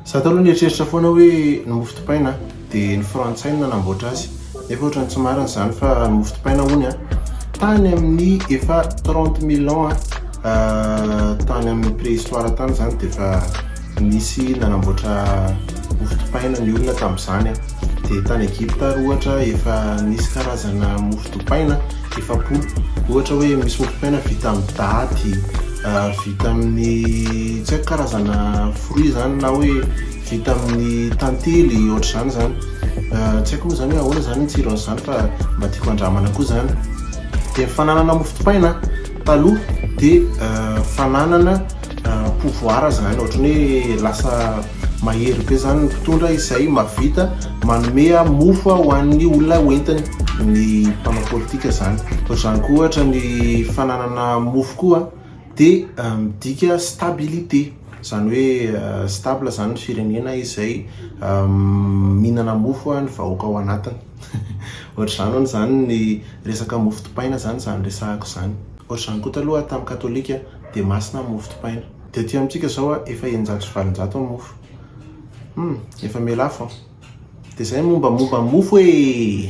Za taloha nieritreritra foana hoe ny mofo dipaina dia ny frantsay no nanamboatra azy, nefa ohatran'ny tsy marina izany fa ny mofo dipaina hono tany amin'ny efa 30 000 ans, tany amin'ny préhistoire tany izany dia efa nisy nanamboatra mofo dipaina ny olona tamin'izany. Dia tany Egypta ary ohatra efa nisy karazana mofo dipaina 40, ohatra hoe misy mofo dipaina vita amin'ny daty, vita amin'ny tsy haiko karazana fruit zany, na hoe vita amin'ny tantely, ohatr'izany zany. Tsy haiko moa zany hoe ahoana zany ny tsiron'izany fa mba tiako andramana koa zany. Dia ny fananana mofo dipaina taloha dia fananana pouvoir zany, ohatran'ny hoe lasa mahery be zany ny mpitondra izay mahavita manome mofo ho an'ny olona hoentiny, ny mpanao politika zany. Ohatr'izany koa ohatra ny fananana mofo koa dia midika stabilité, zany hoe stable zany ny firenena izay mihinana mofo ny vahoaka ao anatiny. Ohatr'izany hono zany ny resaka mofo dipaina zany, izany resahako izany. Ohatr'izany koa taloha tamin'ny katolika dia masina ny mofo dipaina. Dia aty amintsika izao efa 800 ny mofo. Efa mihalafo. Dia izay ny mombamomba mofo e!